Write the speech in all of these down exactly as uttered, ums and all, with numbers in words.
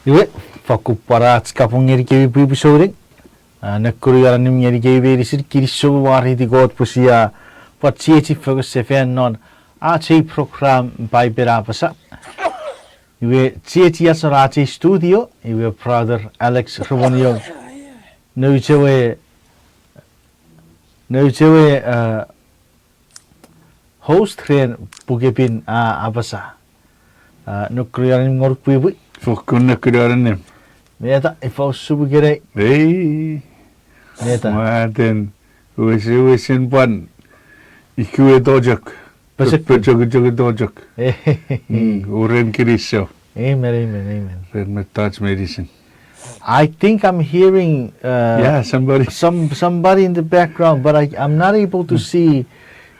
Iwe, fakkun pwan ach kapong ngenikemi pwipwi souneng. A, nekunion annim ngenikemi meinisin, kinisou me mwareiti Kot pwe sia pwan chiechi focus sefan non ach ei program Paipen A Apasa. Iwe chiechiach non ach ei studio, iwe Brother Alex Remoniong. Nouch ewe, nouch ewe, uh, host ren Pukepin A Apasa. Uh, nekunion annim ngonuk pwipwi. Fokkun nekunion annim. Meta, ifa usun ikenai? Ei. Meta. Mwaten, wes-, wesen pwan, ikewe to chok. Pochokun. Pochokun, pochokun to chok. Mm, uren kinisou. Amen, amen, amen. Ren mettoch meinisin. I think I'm hearing, uh, Yeah, somebody. Some, somebody in the background, but I, I'm not able to see,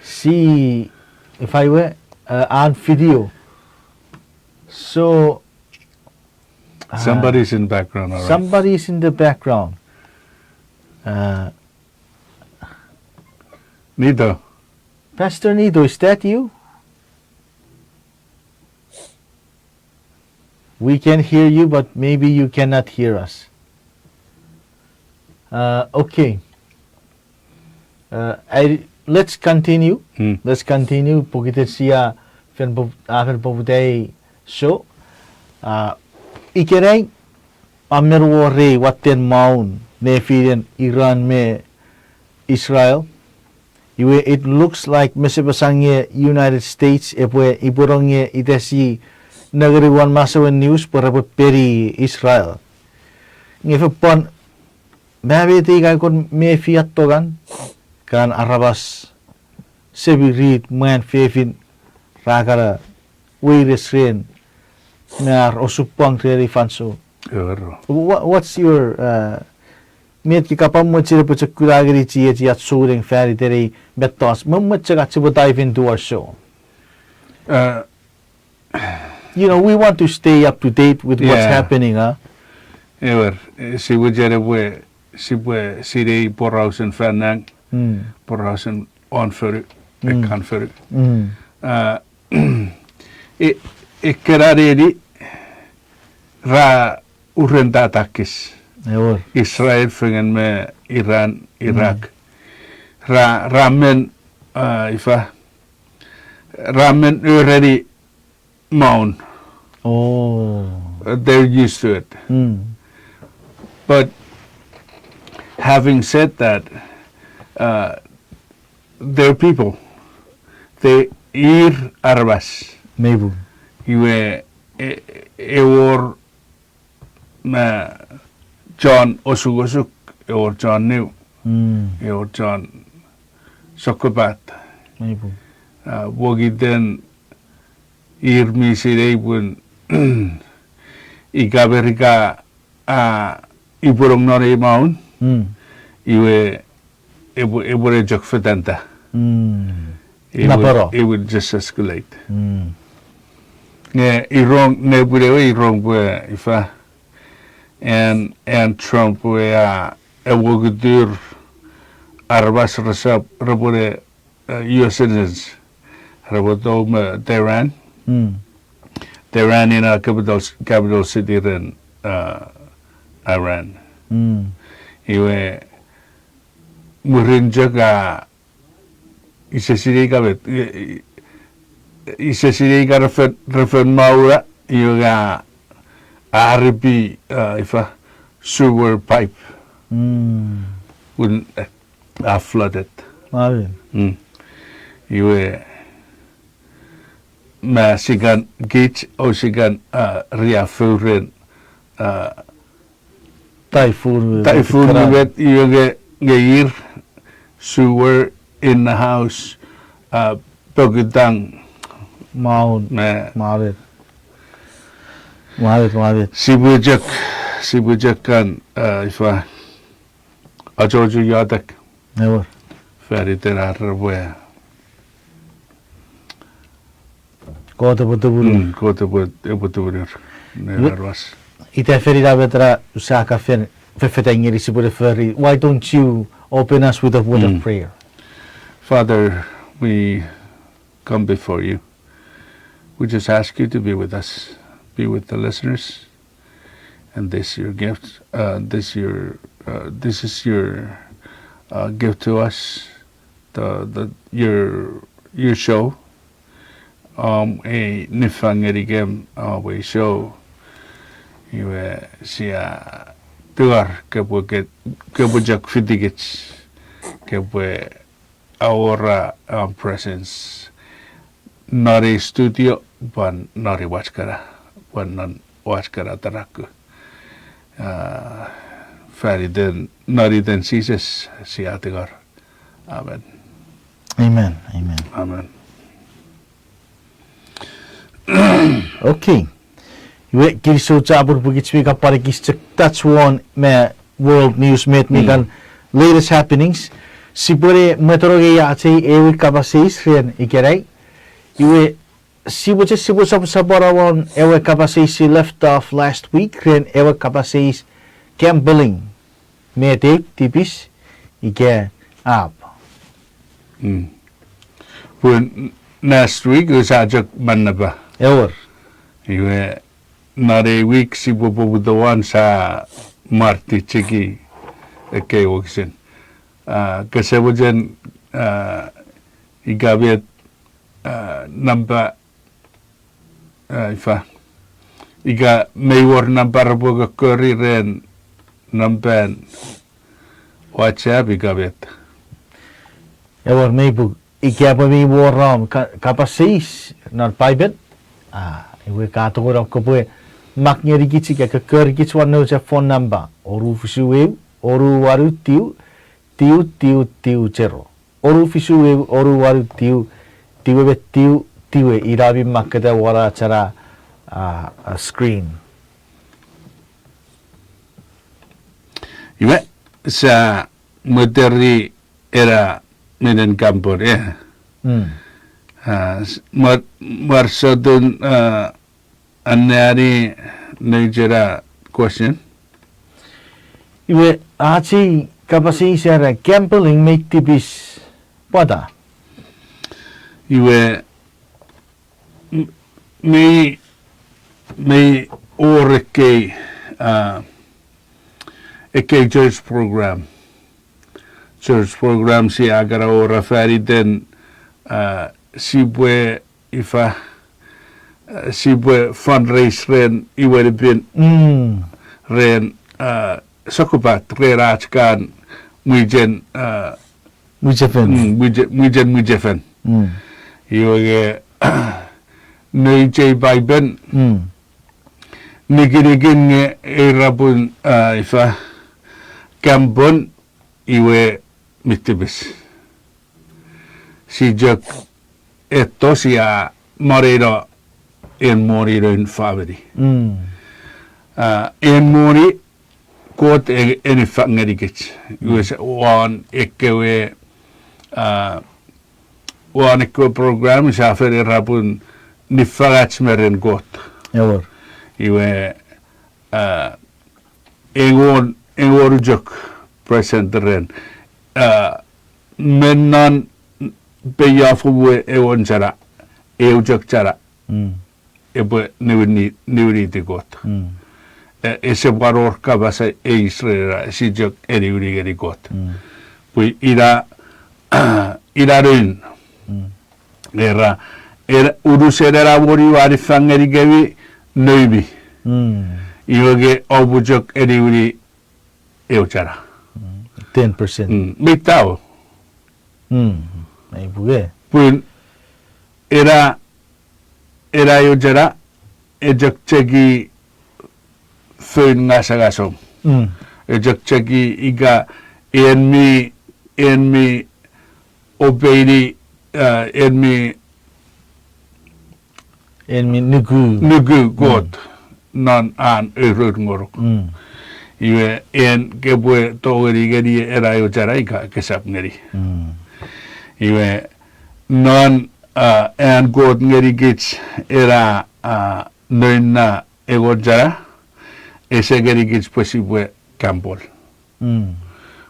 see if I were, uh, on video. So, uh, Somebody's in background, all right. Somebody's in the background. Uh, Nito. Pastor Nito, is that you? We can hear you, but maybe you cannot hear us. Uh, okay. Uh, I, let's continue. Hmm. Let's continue. Pokiten sia fen po-, a fen poputa ei show. Uh, ikenai, a men wor ei watten maun nefinen Iran me Israel. Iwe, it looks like mesepasa nge United States epwe ipwenong nge itesi nengeni won masouen news pwe repwe peni Israel. Nge fen pwan, ma met ei kan kon mefi attongan, kan aramas semirit mwan fefin ra kan weires ren me ar osupwang ren ei fansoun. Ero. Wha-, what's your, uh, met ke kapamwochen pwe chok kuna ngeni chiechiach souneng fan iten ei mettoch? Mwen, mwen chok ach sipwe dive into our show. Uh, You know, we want to stay up to date with what's Yeah. happening, huh? Ewer, eh, sipwe chene pwe, sipwe sinei porausen fan nang, Mm. porausen won fonu, Mm. ekkan fonu. Mm. Uh, e, ekkena neni ra uren tatakis. Ewer. Israel fengen me Iran, Iraq. Mm. Ra, ra men, uh, ifa, ra men ureni maun. Oh. Uh, they're used to it. Mm. But having said that, uh, they're people. They, ir aramas. Mei pung. Iwe, e, ewor me chon osukosuk, ewor chon niu, Mm. ewor chon sokkopat. Mei pung. Uh, pokiten ir mi sinei pun ika Merika, uh, ipwenong non ei maun, Mm. iwe epwe, epwene chok fetanta. Mm. It would, Napano. It would just escalate. Mm. Nge irong, nepwin ewe irong pwe ifa, an, an Trump we a, a wokitur aramas resap, repwene, uh, U S citizens. Repwe tou me Tehran. Mm. Tehran ina capital, capital city ren, uh, Iran. Mm. Iwe, mwirin chok a, ise sinei ika met, i-, i-, ise sinei ika refen, refen maura, iwe a, a ripi, uh, ifa, sewer pipe. Mm. Un, uh, a flooded. Amen. Mm. Iwe, ma sikan kich, o sikan, uh, riaffou ren, uh, Typhoon, typhoon, iwe nge, nge ir, sewer in the house, uh, pokutang. Maun. Ma. Marit. Marit, marit. Sipwe chok, sipwe chok kan, uh, ifa, achocho iotek. Ewer. Fan iten ar repwe Kot epwe tumunur. Mm, Kot epwe, epwe tumunur. Ne Iwe, aramas. Ita fen ina met ena sia kan fen, fefeita ngeni sipwene fori. Why don't you open us with a word of Mm. prayer? Father, we come before you. We just ask you to be with us, be with the listeners, and this your gift. Uh, this your, uh, this is your, uh, gift to us, the, the, your, your show. Um, ei niffang ngenikem, uh, we show. Iwe sia tungor kopwe ke-, kopwe chok fitikich, kopwe awora, um, presence non ei studio, pwan non ei wach kana, pwan non wach kana taraku. Uh, fan iten, non iten Jises sia tungor. Amen. Amen. Amen. Amen. Okay. Iwe, kinisou chapur pwe kich mi kan pwan ekis chok touch won me world news met mi kan latest happenings. Sipwene mwetenong ei ach ei ewe kapas eis ren ikenai. Iwe, sipwe chok sipwe sap-, sapwan won ewe kapas eis si left off last week ren ewe kapas eis gambling. Met ei tipis ika ap. Pwe last week sia chok mannapa. Ewer. Iwe, non ei week sipwe poputa won sia mwarticheki ekkei wokisin. Ah, kose mochen, ah, ika met, ah, nampa, ah, ifa. Ika mei wor nampa repwe kokkori ren nampan WhatsApp ika met. Ewer mei puk. Ika pwe mi wor om ka-, kapas eis non Paipen, ah, iwe ka tongeni kopwe mak ngenikich ika kokkori kich won nouch phone number, onu fisu eu, onu wanu tiu, tiu tiu tiu zero. Onu fisu eu, onu wanu tiu, tiu me tiu, tiu, ina mi makketa won ach ena, ah, ah, screen. Iwe, sia mweteri ena minen gambling, e. Ah, s-, mwar-, mwarsotun, ah, anneani nouch ena question. Iwe, ach ei kapas eis era gambling mei tipis pwata. Iwe, m-, mei, mei wor ekkei, ah, ekkei church program. Church program sia kan awora fan iten, ah, sipwe ifa, ah, sipwe fundraise ren iwe nipin, ren, ah, sokkopat ren ach kan mwichen, ah, mwichefen. Mwiche-, mwichen mwichefen. Iwe nge nouch ei Paipen, nikinikin nge era pun, ah, ifa, gambling, iwe mi tipis. Si chok etto sia moneno en moni noun famini. Ah, en moni Kot e-, eni fang ngenikich. Iwe sia won ekkewe, ah, won ekkewe program sia fen era pun niffangach me ren Kot. Iwe, ah, engon, engon chok percent ren, ah, me non peiafo we engon chana, eu chok chana epwe niwini-, niwiniti Kot. E, ese pwan wor kapas eis ren ena, si chok eniwini ngeni Kot. Pwe ina, ina noun. Era, era, unusen ena moni ua niffang ngenikemi noumi. Iwe nge oupwe chok eniwini eu chana. Ten percent. Mei tau. Ei puke. Pun ena, ena eu chana, e chok cheki foun ngasangasom. E chok cheki ika en mi, en mi obeini, ah, en mi en mi nuku, nuku Kot non an ourour ngonuk. Iwe en kopwe tongeni ngeni ena eu chana ika kesap ngeni. Iwe non, ah, an Kot ngenikich ena, ah, noun na engon chana, ese ngenikich pwe sipwe gamble.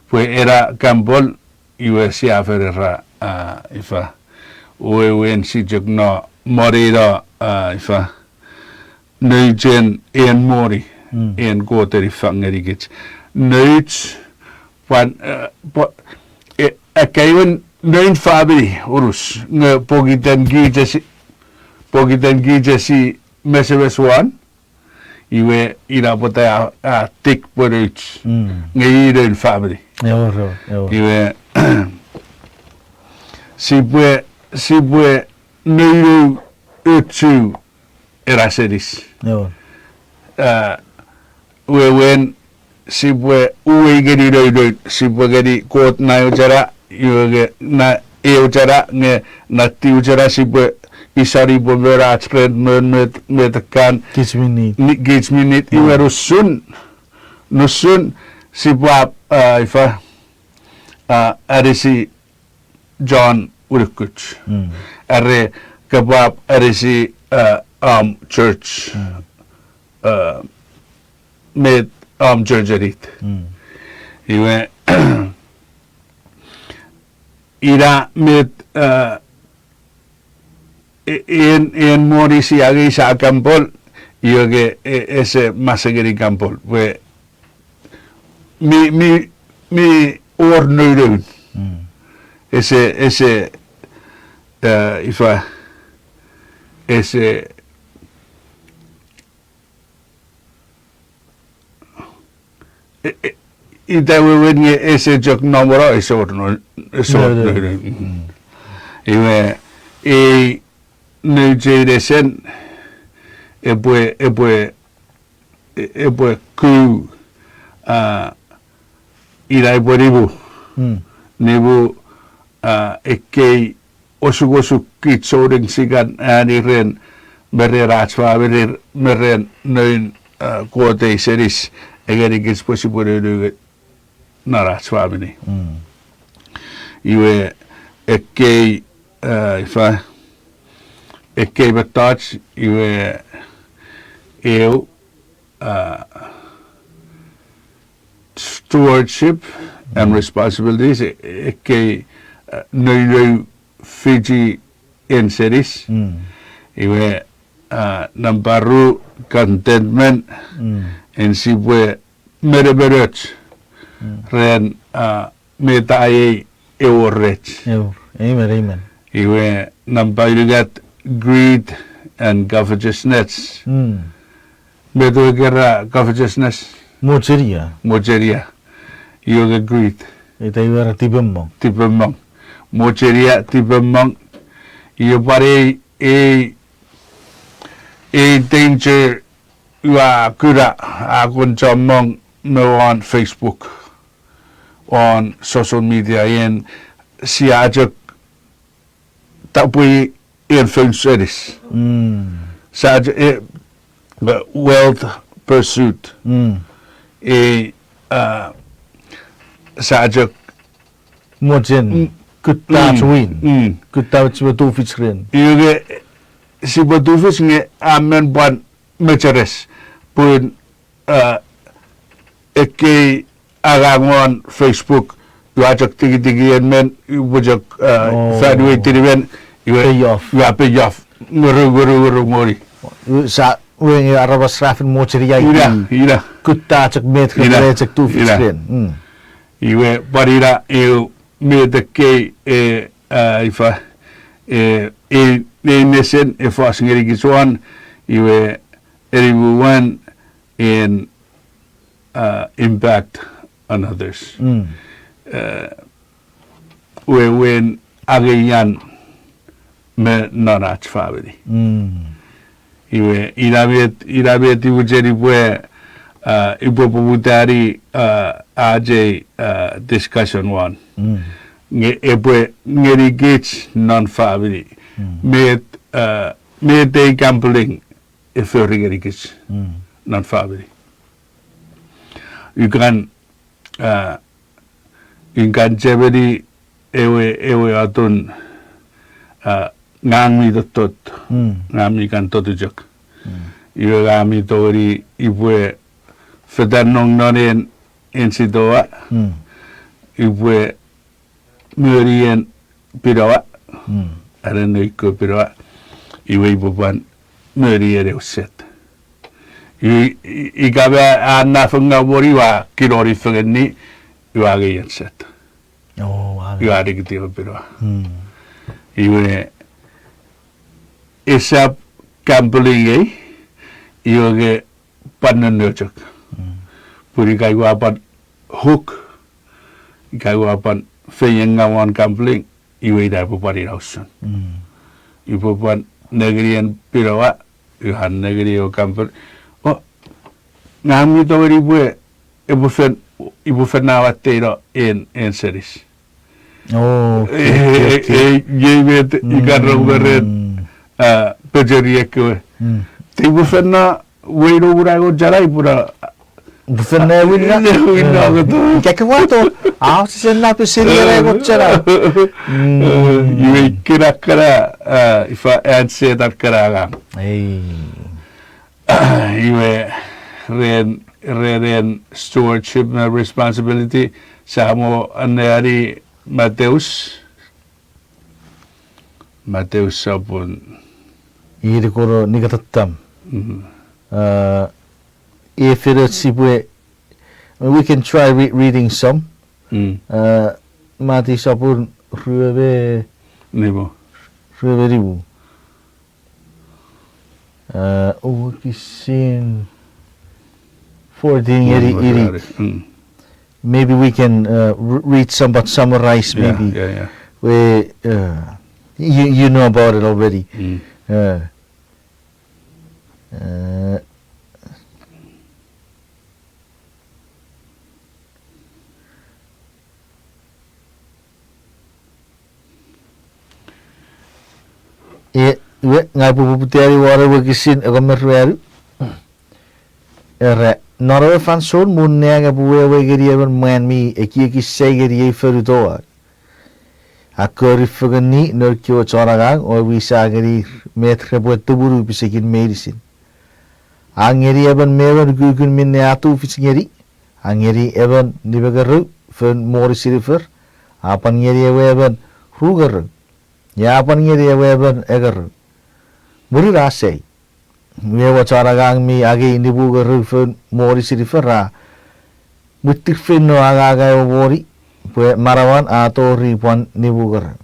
Pwe ena gamble, iwe sia fen era, ah, ifa, wewen si chok no moneno, ah, ifa, nouchen en moni. en Kot eni fang ngenikich. Nouch, pwan, eh, pwa-, eh, akkaewin noun famini unus, nge pokiten kich esi, pokiten kich esi mesemes won, iwe ina pwata a, a tik pwe nouch, nge i noun famini. Iwe, sipwe, sipwe nounou ochu ena senis. Ah, wewen sipwe uwei ngeni nounoun, sipwe ngeni Kot na eu chana, iwe nge na eu chana, nge na tiu chana sipwe isoni pwe monach ren mon met, met kan kich mi nit, iwe nusun, nusun sipwe ap, ah, ifa, ah, anisi John unukuch. Are kopwe ap anisi, ah, om church, ah, met om church enit. Iwe, ina met, ah, e-, en, en moni sia angei sia gamble, iwe ke, e-, ese masengeni gamble. Pwe mi, mi, mi wor nounoun. Ese, ese, eh, ifa, ese, e-, e-, ita wewen nge ese chok nomono, ese wor no-, ese wor nounoun. Iwe, ei nouch ei nesen, epwe, epwe, e-, epwe ku, ah, ina epwe nimu. Nimu, ah, ekkei osukosuk kich souneng sia kan ani ren, me ren ach famini, me ren noun, ah, Kot ei senis, a ngenikich pwe sipwe nounou non ach famini. Iwe ekkei, ah, ifa, ekkei mettoch, iwe eu, ah, stewardship and responsibilities, e-, ekkei, ah, nounou fichi en senis. Iwe, ah, nampa ru, contentment, en sipwe menemenoch ren, ah, met a ei eworech. Iwe nampa unungat, greed and covetousness. Met we ke era covetousness? Mochenia. Mochenia. Iwe ke greed. Ita iwe era tipemong. Tipemong. Mochenia, tipemong. Iwe pwan ei, ei, ei danger ua kuna a kon chommong me won Facebook, won social media, en sia chok tapwe en fon senis. Sia chok, eh, wealth pursuit. Ei, ah, sia chok mochen, kuttach win. Kuttach sipwe tufich ren. Iwe ke sipwe tufich nge a men pwan mecheres. Pun, ah, ekkei angang won Facebook, ua chok tikitiki en men, ua chok, ah, evaluate-ini men, iwe, ua pay off. Ua pay off. Ngorou, ngorou, ngorou moni. Sa, we nge aramas ra fen mochenia ina, ina. Kutta chok met, ina, kutta chok tufich ren. Iwe pwan ina eu met ekkei, eh, ah, ifa, eh, ei, ei nesen e fos ngenikich won, iwe eni mwan en, ah, impact on others. Eh, wewen angeian me non ach famini. Iwe, ina met, ina met ua mochen pwe, ah, upwe poputani, ah, ach ei, ah, discussion won. Nge epwe ngenikich non famini. Met, ah, met ei gambling e fori ngenikich non famini. Ua kan, ah, ua kan chemeni ewe, ewe atun, ah, ngang mi tottot, ngang mi kan totuchok. Iwe ngang mi tongeni upwe fetan nong non en, en sitowa, upwe monien pinawa, are noun kewe pinawa, iwe upwe pwan monien eu set. I, i, ika me a, a nafengaw moni ua kinoni fengeni, ua angei NSAID. Ua nikiti ewe pinawa. Iwe esap gambling ei, iwe nge pwan nonno chok. Pun ika ua pwan hook, ika ua pwan feiengaw won gambling, iwe ina epwe pwan ina usun. Ipwe pwan nengeni en pinawa, ua nengeni ewe gambling. O, ngang mi tongeni pwe, epwe fen, ipwe fen awatteno en, en senis. Ei, ei met ika rong me ren, a, pecheri ekkewe. Te ipwe fen na, weino muna engon chana ipwe na, ipwe fen na ewin na. Ewin na koto. Ika ke wato, a, sise na pecheri ena engon chana. Iwe ikkena kana, a, ifa an Setan kana angang. Iwe ren, ren en stewardship me responsibility, sa mo anneani Mateus. Mateus sopun. Iri kono nikatattam. A, efeioch sipwe, we can try re-, reading some. A, Mati sopun rue me, nimu. Rue me nimu. A, wokisin fourteen ngeni ini. Maybe we can, uh, re-, read some but summarize maybe. We, uh, you, you know about it already. Uh, uh, E, iwe, ngang upwe poputa ni won ewe wokisin engon me ruanu. Era, non ewe fansoun muun nang epwe wewe ngeni emon mwan mi ekieki sai ngeni ei fonu toau. A kori fengeni noun kewe chon angang o wisa ngeni met repwe tumunu pisekin meinisin. A ngeni emon me emon ukukun minne a tufich ngeni, a ngeni emon nimengerou foun moni sinifer, a pwan ngeni ewe emon rungerou, nge a pwan ngeni ewe emon engerou. Mwirin a sai. Iwe ewe chon angang mi angei nimungerou foun moni sinifer a mwittir feino anganga ewe moni, pwe manauan a tori pwan nimungerou.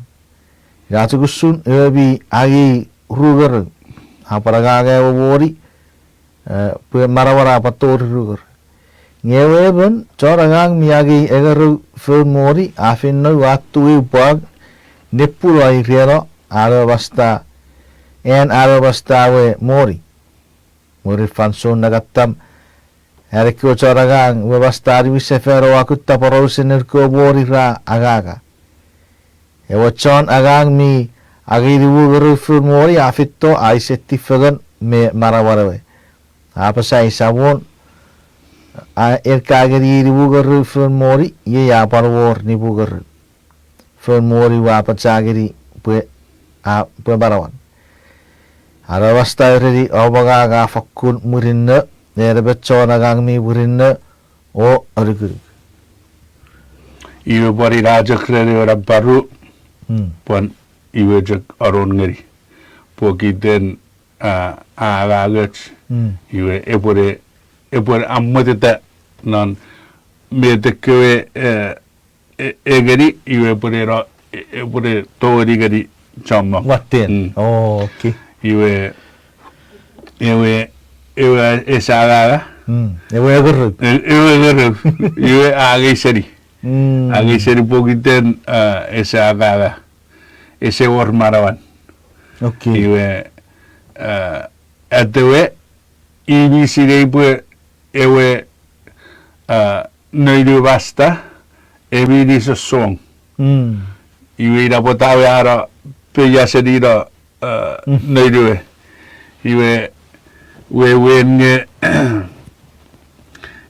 Ina chok usun ewe mi angei rungerou, a pwan anganga ewe moni, e, pwe manauan a pwan tori rungerou. Nge ewe emon chon angang mi angei engerou foun moni a feino a tueupwang nepwin a ireno an ewe masta, an ewe masta we moni. Mwirin fansoun nangattam, an ekkewe chon angang we masta a niwinsefan o a kutta porausen noun kewe moni ra anganga. Ewe chon angang mi angei nimungerou foun moni a feito a isetiw fengen me manauan ewe. A apasa, Samon, a, en ka ngeniei nimungerou foun moni, iei a pwan wor nimungerou foun moni ua apacha ngeni pwe, a, pwe manauan. An ewe masta a ereni, Om angang a fakkun murinno, en emon chon angang mi murinno o anukunuk. Iwe pwan ina chok ren ewe nampa ru, pwan iwe chok anon ngeni. Pokiten, a, a angangoch, iwe epwene, epwene amweteta non met ekkewe, e, e, e ngeni, iwe epwene no, e, epwene tongeni ngeni chommong. Watten. Iwe, ewe, ewe ese anganga. Ewe engerou. E, ewe engerou. Iwe a angei seni. Angei seni pokiten, a, ese anganga. Ese wor manauan. Iwe, a, atewe, i mi sinei pwe ewe, a, noun we masta, e mi nisosong. Iwe ina pwata we a no peiaseni no, a, noun we. Iwe, wewen nge,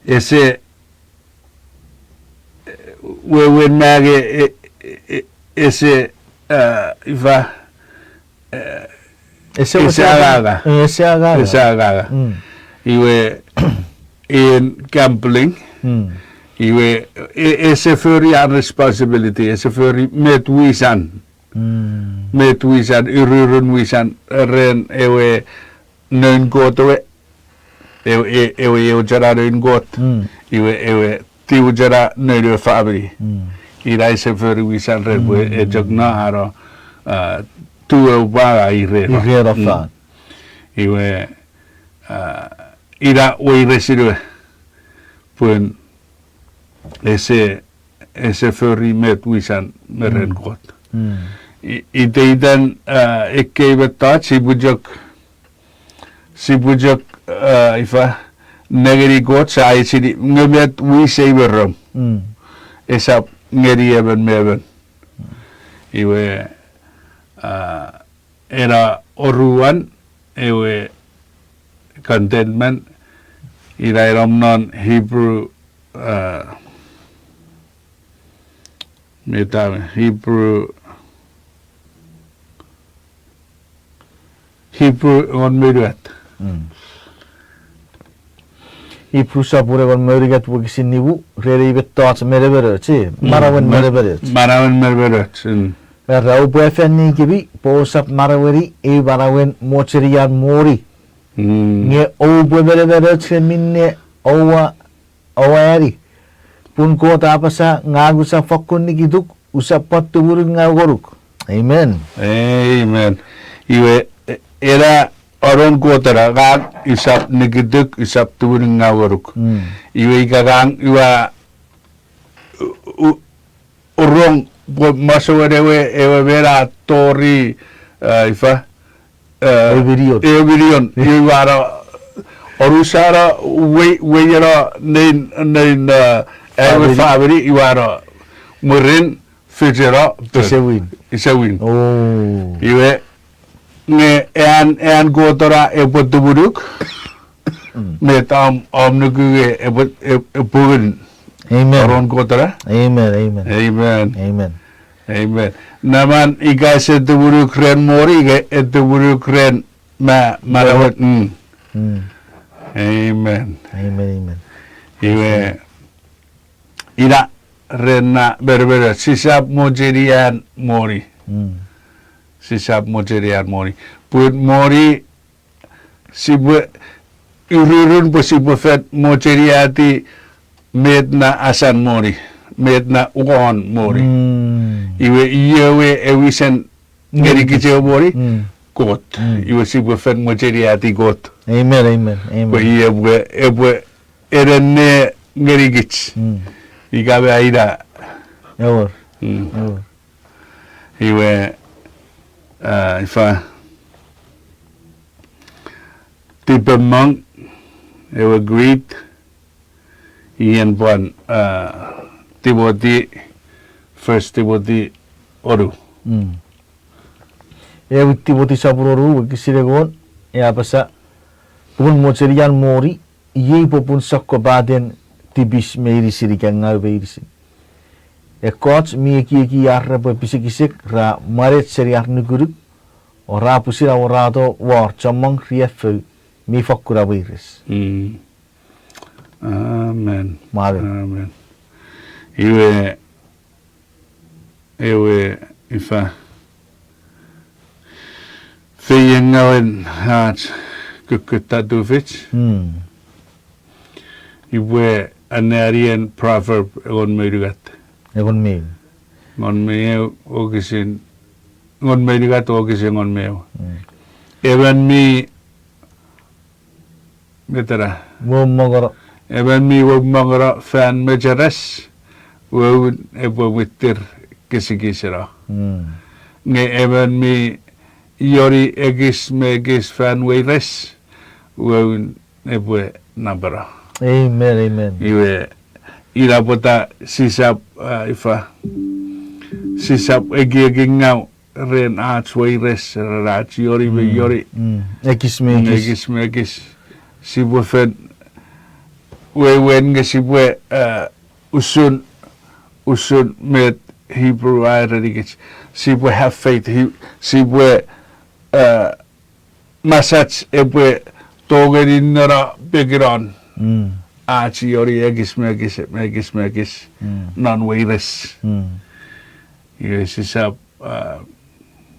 ese, wewen ma nge, e, e, e, ese, a, ifa, e, ese anganga. Ese anganga. Iwe, en gambling. Iwe, e, ese fori an responsibility, ese fori met wisan. Met wisan, ururun wisan, ren ewe noun Kot ewe. ewe, e-, ewe eu chon noun Kot, iwe ewe tiu chon noun ewe famini. Ina ese fori wisan ren pwe e chok no ano, a, tiu ewe pwang a ireno. Ireno fan. Iwe, a, ina weiresin we, pun ese, ese fori met wisan me ren Kot. I-, iteitan, a, ekkei mettoch, sipwe chok, sipwe chok, a, ifa, nengeni Kot sa eisini nge met wisei me rom. Esap ngeni emon me emon. Iwe, a, ena oruan ewe contentment, ina ena nom non Hebrew, a, meta, Hebrew, Hebrew engon me unungat. Ipru sopun engon me unungat wokisin nimu, ren ei mettoch menemenoch, e, manauen menemenoch. Manauen menemenoch. Era, oupwe afanni kemi pwe ousap manaueni ei manauen mochenian moni. Nge oupwe menemenoch ren minne oua, oua ani. Pun Kot a apasa, ngang usap fokkun nikituk, usap pwan tumunungau ngonuk. Amen. Amen. Iwe, e-, ena anon Kot ena, ngang usap nikituk, usap tumunungau ngonuk. Iwe ika ngang ua, u-, u-, rong pwe masouen ewe, ewe mena tori, a, ifa, ewe minion. Iwe ua no, orusano, wei, weieno nein, nein, a, ewe famini, iwe ua no, mwirin, ficheno, isewin. Isewin. Iwe, nge an, an Kot ena epwe tumunuk, met om, om nuku nge epwe, e-, epwe pun. Amen. Anon Kot ena? Amen, amen. Amen. Amen. Amen. Naman ika ese tumunuk ren moni, ika e tumunuk ren ma-, manauan. Amen. Amen, amen. Iwe, ina ren na menemenoch, sisap mochenian moni. Sisap mochenian moni. Pun moni, sipwe, ururun pwe sipwe fen mocheniati met na asan moni, met na won moni. Iwe iei ewe wisen ngenikich ewe moni, Kot. Iwe sipwe fen mocheniati Kot. Amen, amen, amen. Pwe i epwe, epwe enenne ngenikich. Ika me aina. Iwe, a, ifa, tipemong, ewe greed, ien pwan, a, Timothy, First Timothy, onu. Ewe Timothy sopun onu, wokisin engon, e apasa, pun mochenian moni, iei popun sokkopaten tipis meinisin ika ngau meinisin. Ekkoch mi ekieki ar repwe pisekisek ra mwanet seni ar nukunuk, o ra pwisin aworato wor chommong riaffou mi fokkun aweires. Amen. Amen. Iwe, ewe, ifa, feiengawen ach kukkutta tufich. Ipwe anneani en Proverb engon me unungat. Engon me eu. Engon me eu wokisin, engon me unungat wokisin engon me eu. Emon mi, met ena, emon mi wou mongono fan mecheres, woun epwe mwittir kisikiseno. Nge emon mi ioni ekis me ekis fan weires, woun epwe napeno. Amen, amen. Iwe, ina pwata sisap, a, ifa, sisap ekieki ngaw ren ach weires, ren ach ioni me ioni. Ekis me ekis. Ekis me ekis. Sipwe fen wewen nge sipwe, a, usun, usun met Hebrew a erenikich. Sipwe have faith. Hi-, sipwe, a, masach epwe tongeni neno pekinon ach ioni ekis me ekis, me ekis me ekis non weires. Iwe sisap, a,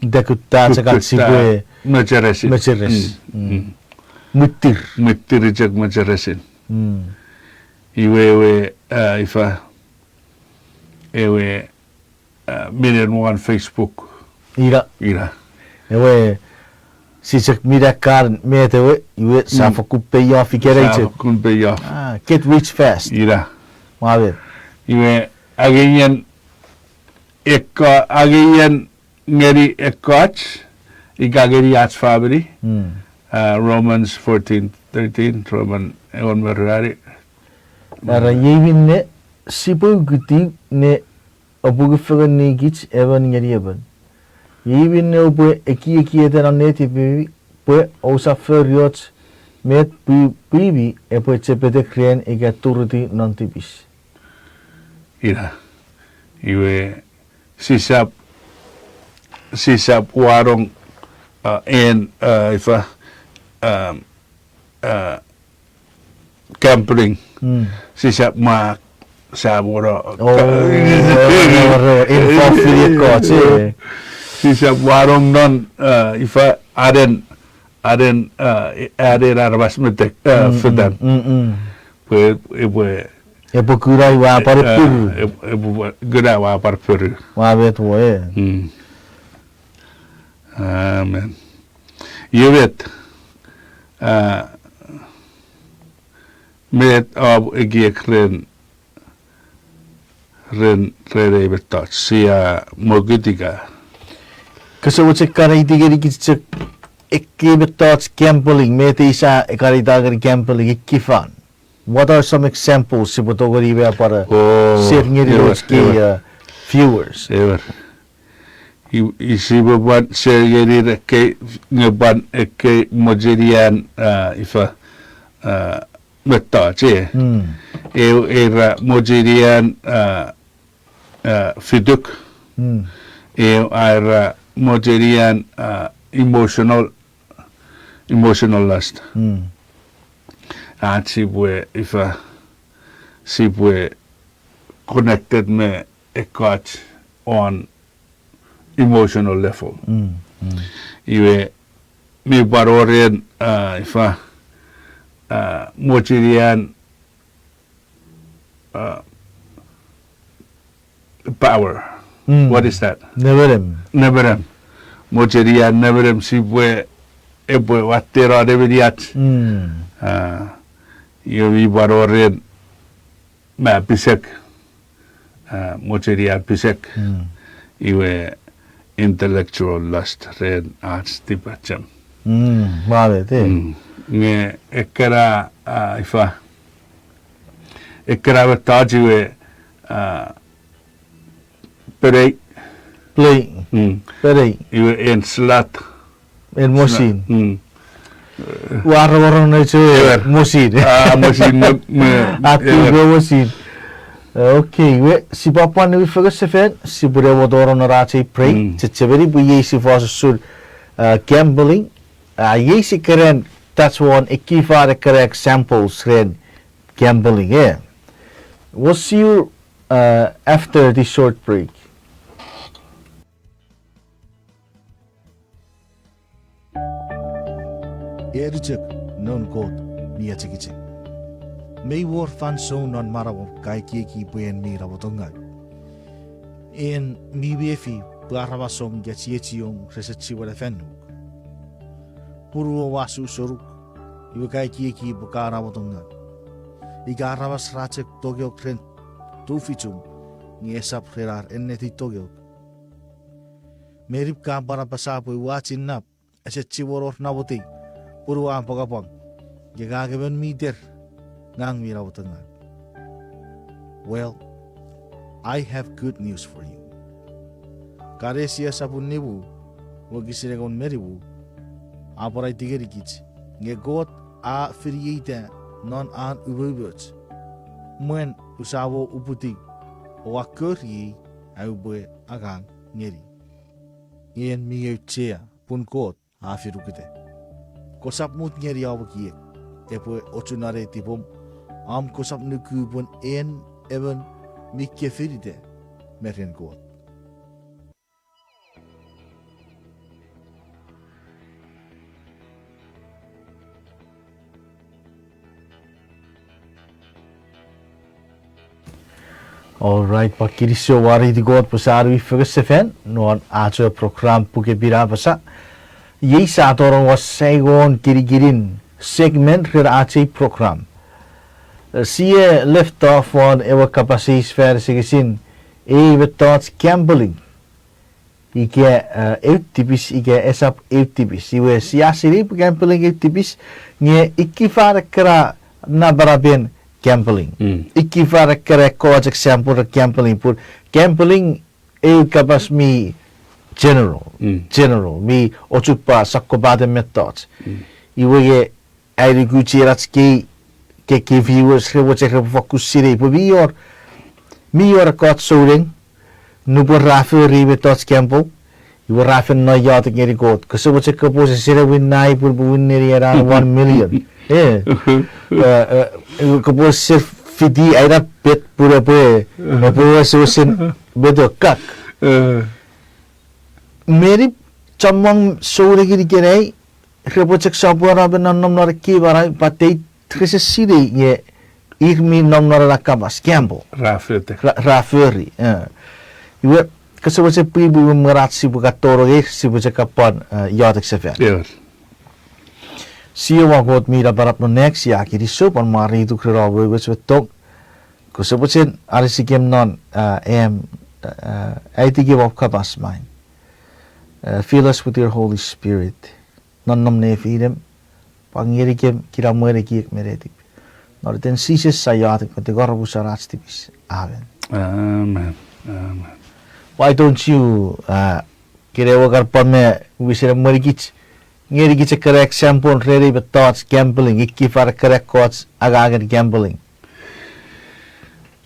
tekutta chok ach sipwe mecheres. Mecheres. Mwittir. Mwittir chok mecheresin. Iwe ewe, a, ifa, ewe, a, minen won Facebook. Ina. Ina. Ewe, sisek mina kan met ewe, iwe, sa fokkun pay off ikenai chok. Fokkun pay off. A, get rich fast. Ina. Mwa met. Iwe, angeien, ekka, angeien ngeni ekkoch, ika ngeni ach famini, a, Romans fourteen thirteen, Roman engon me ruanu. Era, iei minne, sipwe ukutiw ne opukufengen nikich emon ngeni emon. Iei minne oupwe ekiekieta non netipemi, pwe ousap fori och met pwi-, pwimi epwe chepetek ren ika turutiw non tipis. Ina. Iwe sisap, sisap wanong, a, en, a, ifa, a, gambling. Sisap mwa, sa mwono. O, ewer, ewer, ewer, en fofili ekkoch, e. Sisap wanong non, a, ifa, anen, anen, a, anen aramas metek, a, fetan. Pwe, epwe, epwe kuna ua pwan, a, pworu. Ep-, epwe kuna ua pwan pworu. Ua met wo, e. Amen. Iwe met, a, met om ekiek ren, ren, ren ei mettoch, sia mokut ika. Kose mochen kan aiti ngenikich chok ekkei mettoch gambling, met ei sa kan aita ngeni gambling, ekkei fan. What are some examples sipwe tongeni me pwan, o, share ngeni, ewer, nouch kei, ewer, a, viewers? Ewer. I, i sipwe pwan share ngeni ekkei, nge pwan ekkei mochenian, a, ifa, a, mettoch, e. Eu era mochenian, a, a, fituk. Eu era mochenian, a, emotional, emotional lust. Ach sipwe ifa, sipwe connected me ekkoch on emotional level. Iwe mi pwan wor en, a, ifa, a, mochenian, a, power. What is that? Nemenem. Nemenem. Mochenian nemenem sipwe, epwe watteno nemeniach. A, iwe mi pwan wor en ma pisek, a, mochenian pisek. Iwe intellectual lust ren ach tipachem. Mwa met, e. Nge ekkena, a, ifa, ekkena mettoch iwe, a, play. Play. Play. Iwe en slot. En mosin. Ua rongorong nouch ewe mosin. A, mosin, me, me, a, ewer, mosin. Okay, iwe sipwe pwan niwin fengen sefan, sipwe ne wor tonong non ach ei break. Chechemeni pwe iei sipwe fos usun, a, gambling. A, iei si keran, that's one, ekkei fan ekkena examples ren gambling, e. We'll see you, uh, after this short break. Eri chok noun Kot mi achengicheng. Mei wor fansoun non manauom ka ekieki pwe en mi namotongau. En mi mefi pwe aramasom ika chiechiom rese chiwen afannuk. Punuom a su senuk, iwe ka ekieki pwe ka namotongau. Ika aramas ra chok tongeok ren tufichum, nge esap ren ar ennetin tongeok. Merip ka pwan apasa pwe ua chinnap, ese chiwen wor namotei, punuom a pwangapwang, nge ngang emon mi ter, ngang mi namotongau. Well, I have good news for you. Kalesia sopun nimu, wokisin engon me nimu, a pwan aiti ngenikich, nge Kot a finieita non an umoumoch, mwen usamo uputiw, o a koriei, a upwe angang ngeni. En mi auchea pun Kot a finuketa. Kosap mut ngeni om ekiek epwe ochuno ne tipom, om kosap nuku pun en emon mi kefinita me ren Kot. All right, pwan kinisou, mwareiti Kot pwe sia nuifengesefan non ach ewe program Puk Pin a Apasa. Iei sia tonong won saingon kinikinin segment ren ach ei program. Sia left off won ewe kapas eis fan asengesin ei mettoch gambling ika, eh, eu tipis ika esap eu tipis. Iwe sia sinei pwe gambling eu tipis, nge ikkefan ekkena napanapen gambling. Ikkefan ekkena ekkoch example ren gambling, pun gambling eu kapas mi general, general, mi ochupwa sokkopaten mettoch. Iwe nge ai nuku chienach kei, ke, kei viewers re mochen repwe fokkun sinei pwe mi wor, mi wor ekkoch souneng, nupwen ra fori mettoch gambling, iwe ra fen no iotek ngeni Kot. Kose mochen kopwe sesen winna pun epwe winneni ena one million. Eh, eh, eh, kopwe sesen fiti ena bet pun epwe, epwe wesewesen met ewe kak. Meni chommong souneng ikenai, repwe chok sopweno me nonnom non ekkei manau, but they, rese sinei nge ir mi nom non ena kapas, gamble. Ra fori, eh. Iwe, kose mochen pwipwi me mwen ach sipwe katonong ei, sipwe chok kapwan, eh, iotek sefan. Sia ua Kot mi napanap non nang, sia kinisou pwan mwareituk ren om we wes me tong. Kose mochen anisikem non, eh, am, eh, aitikem om kapas main. Eh, fill us with your Holy Spirit. Nonnom nefinem, pwan ngenikem kinamwe me ekiek me netip. Non iten Jises sia iotek me tingor omusan ach tipis. Amen. Amen. Amen. Why don't you, uh, kene ewe kan pwan me wisen emwenikich, ngenikich ekkena example ren ei mettoch gambling, ikkefan ekkena ekkoch angangen gambling.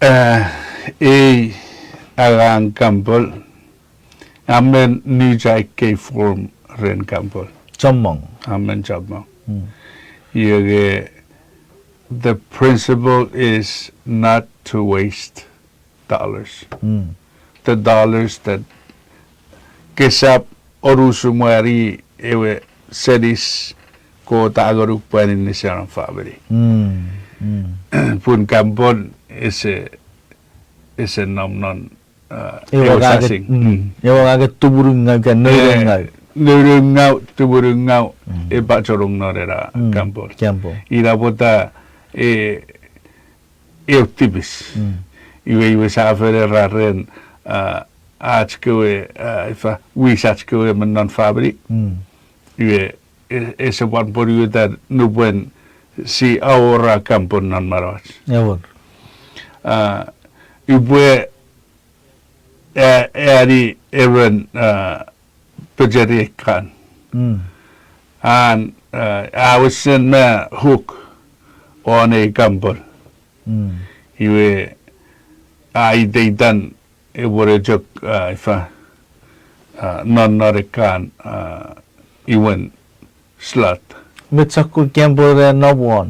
Eh, ei angang gambling, a men nicha ekkei form ren gambling. Chommong. A men chommong. Iwe, the principle is not to waste dollars. The dollars that kesap onusun mwari ewe senis Kot a ngonuk pwan inisena famini. Pun gambling ese, ese nom non, uh, ewe sasing. Ewe angangen tumunungau ika nounoungau. Nounoungau, tumunungau, epwe chonong non ena gambling. Ina pwata, eh, eu tipis. Iwe, iwe sia fen era ren, ah, ach kewe, ah, ifa, wisach kewe me non famini. Iwe, e-, ese pwan pwonueta nupwen sia awora gambling non manauach. Ah, upwe, eh, ani emon, ah, pecheri ekkan. An, eh, a wesen me hook won ei gambling. Iwe, a iteitan epwene chok, ah, ifa, ah, nonnon ekkan, ah, imwen slot. Met sokkun gambling ra nom won?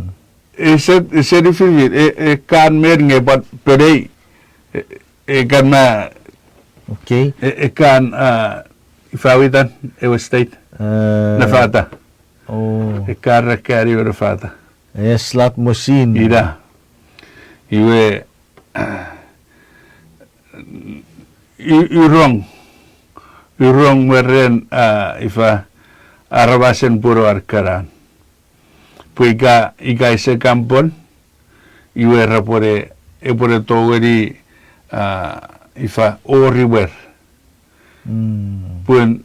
Ese, ese nifinifin, e, ekkan men nge pwan penei, e, ekkan ma, e, ekkan, ah, ifa witan, ewe state, Nevada. Ekkan ra kan iwe Nevada. E slot machine. Ina. Iwe, i-, irong, irong mweren, ah, ifa, aramasen punuan kanan. Pwe ika, ika ese gambling, iwe repwene, epwene tongeni, ah, ifa, wor imwer. Pun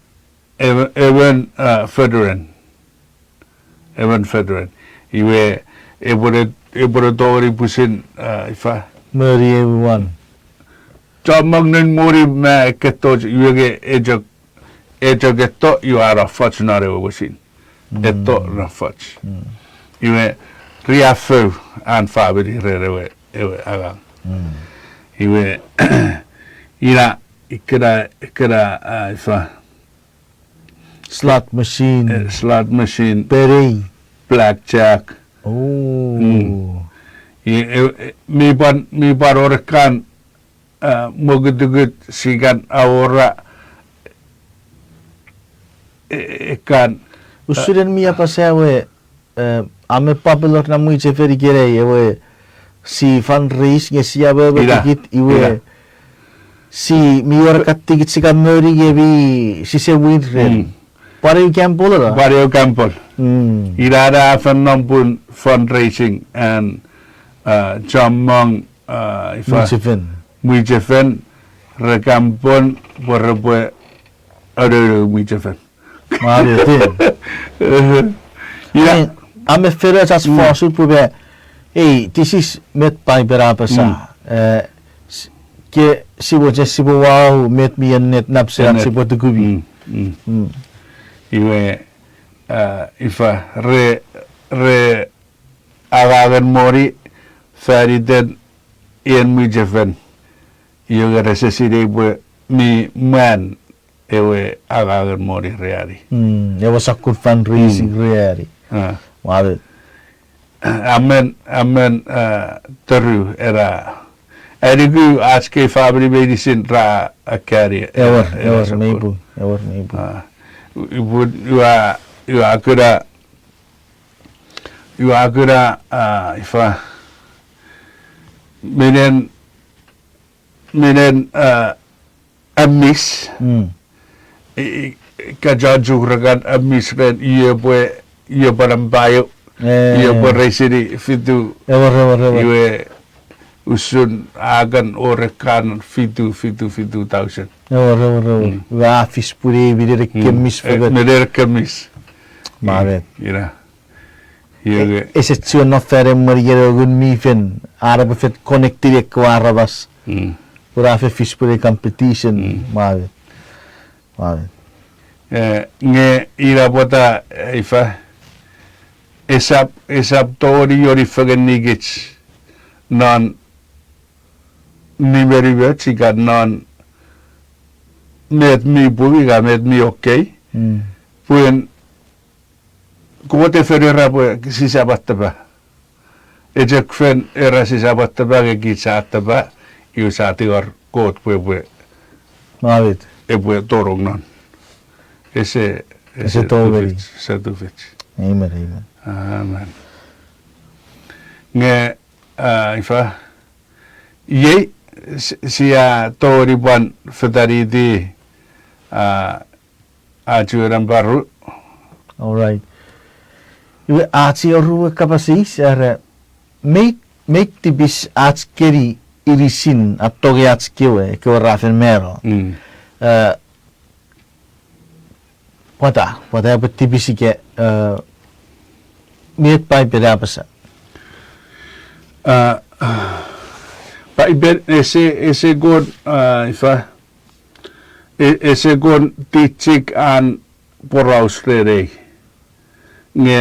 emon, emon, ah, veteran. Emon veteran. Iwe epwene, epwene tongeni pwisin, ah, ifa, moni ewe wan. Chommong noun moni me ekketo, iwe nge e chok, e chok etto, iwe a no foch non ewe machine. Etto no foch. Iwe riaffou an famini ren ewe, ewe angang. Iwe ina, ikkena, ikkena, ah, ifa, slot machine. Eh, slot machine. Penei. Blackjack. I-, e-, e-, mi pwan, mi pwan wor ekkan, ah, mokutukut sia kan awora, e-, ekkan, usun en mi apasa ewe, eh, a men popular non mwichefen ikenai ewe, sia fundraise nge sia mokutukut iwe, Si mi wor ekkan tikit sia kan moni nge mi sise win ren. Pwan ew gamble ena. Pwan ew gamble. Ina ena a fen nom pun fundraising and, uh, chommong, uh, ifa, mwichefen. Mwichefen, re gamble pwe repwe anounou mwichefen. Mwaretin. Ina, a mi fengen ach fosun pwe, ei, this is met Paipen a apasa. Eh, ke sipwe chok sipwe wau met mi ennet nap seni ach sipwe tukumi. Iwe, uh, ifa, re, re angangen moni faniten en mwichefen. Iwe nge rese sinei pwe mi mwan ewe angangen moni re ani. Ewe sokkun fundraising re ani. Amen, amen, uh, teru ena. Anuku ach kei famini meinisin ra akkani. Ewer, ewer, mei pung, ewer, mei pung. Ua, ua kuna, ua kuna, uh, ifa, minen, minen, uh, amis. Ka chon chok rekan amis ren iwe pwe, iwe pwe nampa eu, iwe pwe reisini fitu. Iwe usun a kan wor ekkan fitu, fitu, fitu thousand. Ua fis pwe minen ekkemis fengen. Minen ekkemis. Ina. Ese chuen no fan emwen ikenai ngun mi fen, are pwe fen connected ekkewe aramas. Pun a fen fis pwe competition. Nge ina pwata, ifa, esap, esap tongeni ioni fengenikich non nimenimoch ika non met mi pung ika met mi okay. Pun Kot e fen era pwe sisap attapa. E chok fen era sisap attapa nge kich sia attapa, iwe sia tingor Kot pwe epwe, epwe tonong non. Ese, ese tufich, ese tufich. Amen, amen. Nge, a, ifa, iei, sia tongeni pwan fetaniti, a, ach ewe nampa ru. All right. Iwe ach ewe oruwe kapas eis, era, mei, mei tipis ach keni inisin a tongei ach kewe, ekkewe ra fen mano. Pwata, pwata epwe tipis ika, met Paipen a apasa? Paipen ese, ese kon, ifa, ese kon tichik an poraus ren ei. Nge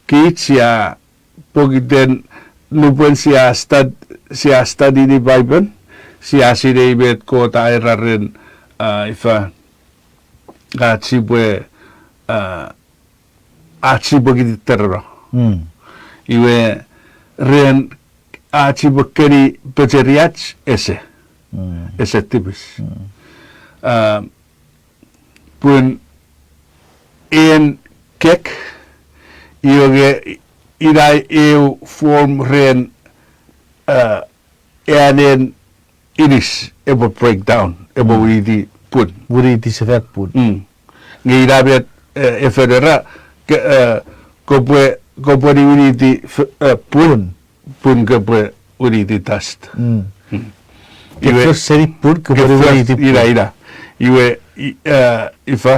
kich sia pokiten nupwen sia stud-, sia studyni Paipen, sia sinei met Kot a era ren, a, ifa, ach sipwe, a, ach sipwe kititirano. Iwe ren ach sipwe keni pecheriach ese. Ese tipis. A, pun en kek, iwe nge ina eu form ren, a, anen inis epwe break down, epwe winiti pun. Winiti sefan pun. Nge ina met, e, e fen era, ke, e, kopwe, kopwe niwiniti pun, pun kopwe winiti dust. Iwe, seni pun kopwe niwiniti pun. Ina, ina. Iwe, i, e, ifa,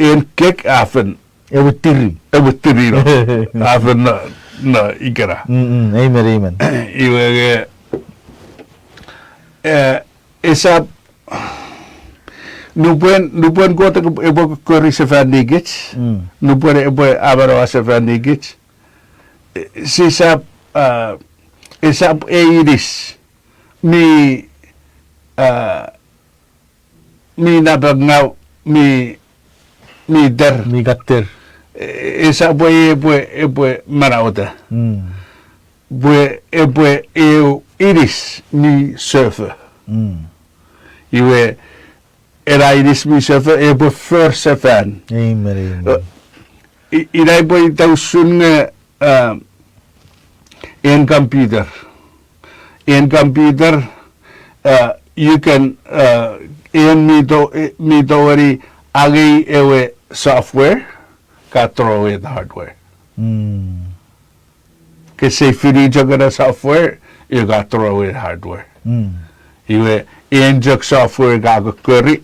en kek a fen. Ewe tiri. Ewe tiri no. A fen no, no ikena. Amen, amen. Iwe nge, e, esap, nupwen, nupwen Kot epwe kokkori sefan nikich, nupwen epwe amanaua sefan nikich, e, sisap, a, esap ei inis mi, a, mi napengau, mi, mi ter. Mi kater. E, esap pwe epwe, epwe manauta. Pwe epwe eu inis mi sefo. Iwe, ena inis mi sefo epwe for sefan. Amen, amen. I, ina epwe ita usun nge, a, en computer. En computer, a, you can, uh, en mi to-, eh, mi tongeni angei ewe software, ka throw away the hardware. Ke sei fini chok ena software, you ka throw away the hardware. Iwe, en chok software ka kokkori,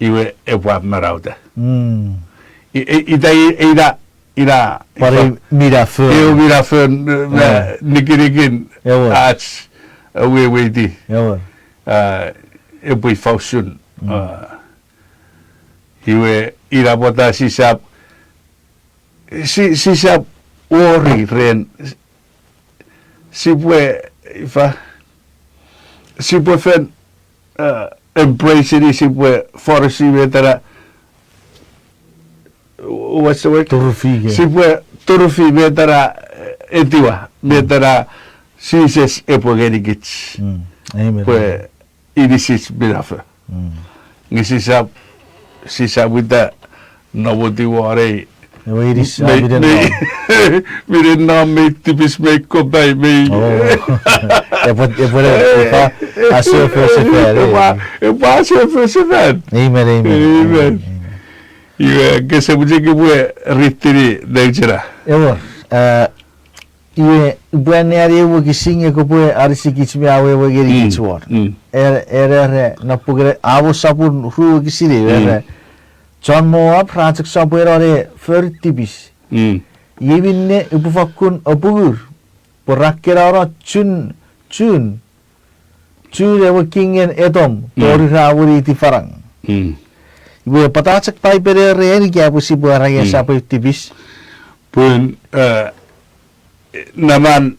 iwe epwe manauta. I-, i-, ita i-, ina, ina, pwan ifa, ei minafon. Eu minafon, eh, ma, nikinikin ach, eh, weweiti. Eh, epwe ifa usun. Eh, iwe, ina pwata sisap, si-, sisap wori ren, sipwe, ifa, sipwe fen, eh, embrace-ini, sipwe foresi met ena, what's the word? Turufi ke. Sipwe turufi met ena, eh, etiwa, met ena Jises epwe ngenikich. Pwe inisich minafo. Nge sisap, sisap ita nomoti won ei, ewe inis, mei, minen nom, minen nom mei tipis, mei kopai, mei. Epwe, epwe, epwe asefosefan, epwe, epwe asefosefan. Amen, amen. Iwe, kese mochen kopwe ritini nouch ena. Ewer, eh, iwe, upwe anneani ewe wokisin nge kopwe anisikich me awewe ngenikich won. Ere, ere, ere, napukene Amos sopun ru wokisin ew, ere, chon Moab ra chok sopweno ne fori tipis. Iei minne upwe fakkun apungur, pwe ra kenano chun, chun, chun ewe kingen Etom tori ra winiti fanang. Iwe pwata chok Paipen ere eni ika pwe sipwe era nge esap eu tipis? Pun, eh, naman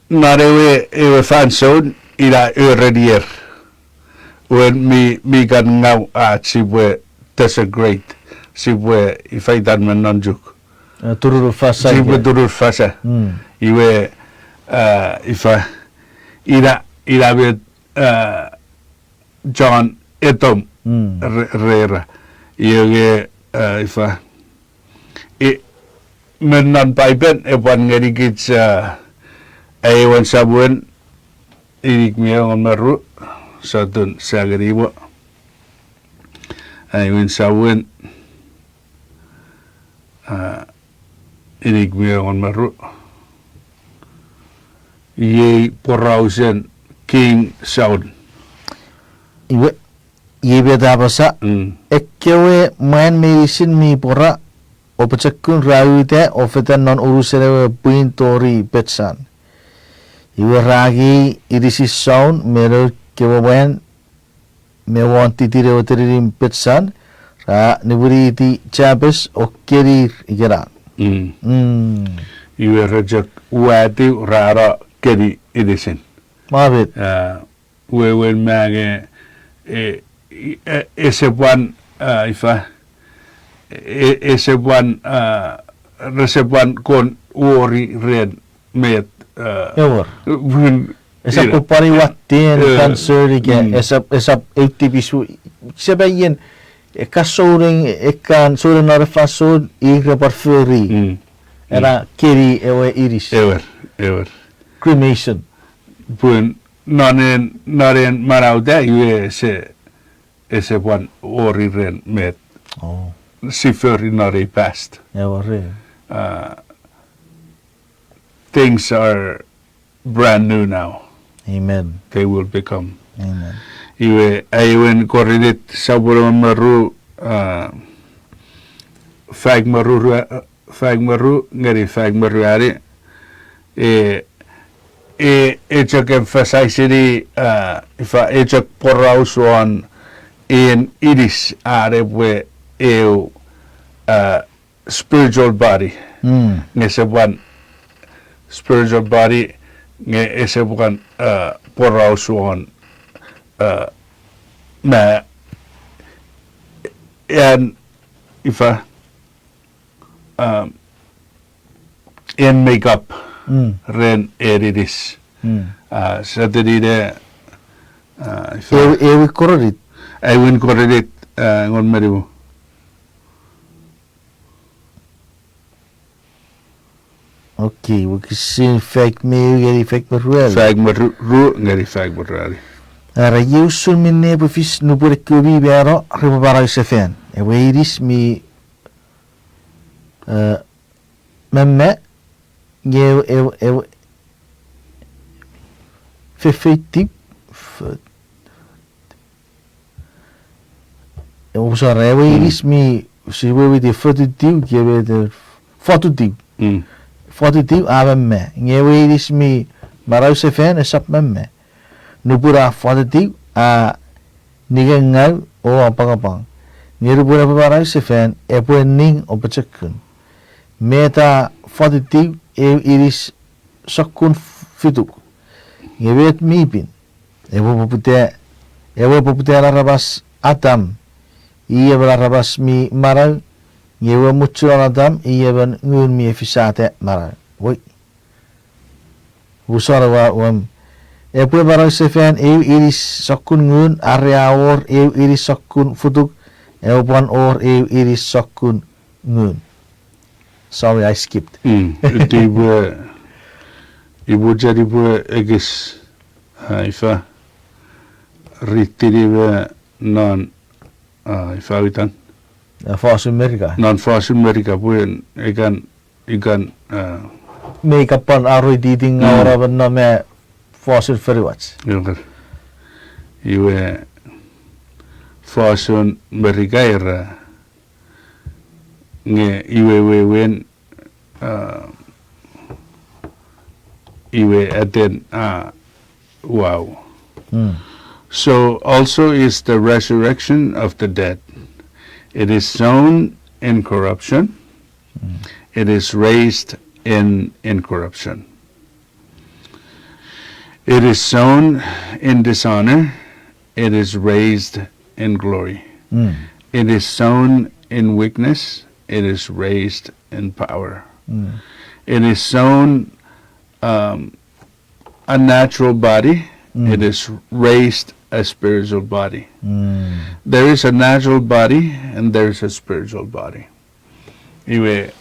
non ewe, ewe fansoun ina erenier. Wen mi, mi kan ngau ach sipwe desecrate, sipwe ifa itan me non Chuuk. Eh, turunufasa. Sipwe turunufasa. Iwe, eh, ifa, ina, ina met, eh, chon Etom re-, rera. Iwe nge, eh, ifa, i, me non Paipen epwan ngenikich, eh, aewin Samuel, inik mi engon me ru, sotun sa ngeni mo. Aewin Samuel, eh, inik mi engon me ru. Iei porausen King Saul. Iwe, iei met a apasa, ekkewe mwan meinisin mi pwora o pochokun ra uta o fetan non unusen ewe pwin tori Petsan. Iwe ra angei inisin Saul me noun kewe mwan me won titin ewe teninimw Petsan, ra niwiniti Jabes o kenir ikenan. Iwe re chok watiw ra no keni inisin. Wewen me nge, e, e, ese pwan, a, ifa, e, ese pwan, a, rese pwan kon wori ren met, a, ewer, pun, esap pwan pwari watten, e, concern ika, esap, esap eu tipis, sipwe ien, ekkan souneng, ekkan souneng non ewe fansoun, ir repwe pwan fori ena keni ewe inis. Ewer, ewer. Cremation. Pun non en, non en manauta iwe ese, ese pwan wori ren met si fori non ei past. Ewer. Things are brand new now. Amen. They will become. Amen. Iwe, aewin Korint sopun engon me ru, a, faik me ru, faik me ru ngeni faik me ruanu, e, e, e chok emphasize-ini, a, ifa, e chok poraus won en inis an epwe eu, a, spiritual body. Nge ese pwan spiritual body, nge ese pwan, a, poraus won, a, ma, an, ifa, a, en makeup ren en inis. A, sotuni ne, a, ifa, ew-, ewin Korint. Ewin Korint, a, engon me nimu. Okay, wokisin faik me eu ngeni faik me ruanu. Faik me ru, ru ngeni faik me ruanu. Era iei usun minne epwe fis nupwen ekkewe mi mano repwe manau sefan. Ewe inis mi, eh, memme, nge ewe, ewe, ewe, fefeitiw, f-, Ewe, sorry, ewe inis mi, si weweiti fotutiw, ke met, fotutiw. Fotutiw a memme. Nge ewe inis mi manau sefan esap memme. Nupwen a fotutiw, a ningengau o apwangapwang. Nge nupwen epwe manau sefan, epwe ning o pochokun. Met a fotutiw, ew inis sokkun fituk. Nge met mi pin, ewe poputa, ewe poputan aramas Adam, i emon aramas mi manau, nge ewe muchunon Adam, i emon ngun mi efisata manau. Wei. Usun ewe, epwe manau sefan eu inis sokkun ngun, are a wor eu inis sokkun fituk, ewe pwan wor eu inis sokkun ngun. Sorry, I skipped. Mm. Iti pwe, ipwe chani pwe ekis, ah, ifa, ritini me non, ah, ifa itan. Ah, fosun Merika. Non fosun Merika pwe ekan, ikan, ah, me ika pwan arui titing, mm, awora me non me fosun fonuach. Iwe, iwe fosun Merika era, nge iwe wewen, uh, iwe aten, uh, wow. Mm. So also is the resurrection of the dead. It is sown in corruption. Mm. It is raised in incorruption. It is sown in dishonor, it is raised in glory. Mm. It is sown in weakness, it is raised in power. Mm. It is sown, um, a natural body, mm, it is raised a spiritual body. Mm. There is a natural body and there is a spiritual body. Iwe,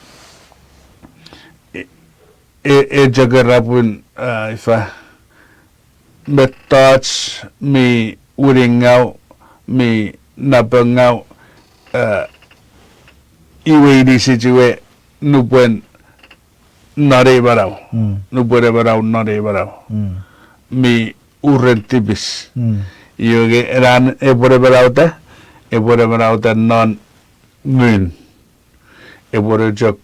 e, e, e chok era pun, ah, ifa, mettoch mi winingau, mi napengau, ah, iwe inisich iwe nupwen non ei manau. Mm. Nupwen e manau non ei manau. Mm. Mi uren tipis. Mm. Iwe ke enan epwe ne manauta, epwe ne manauta non ngun. Epwe ne chok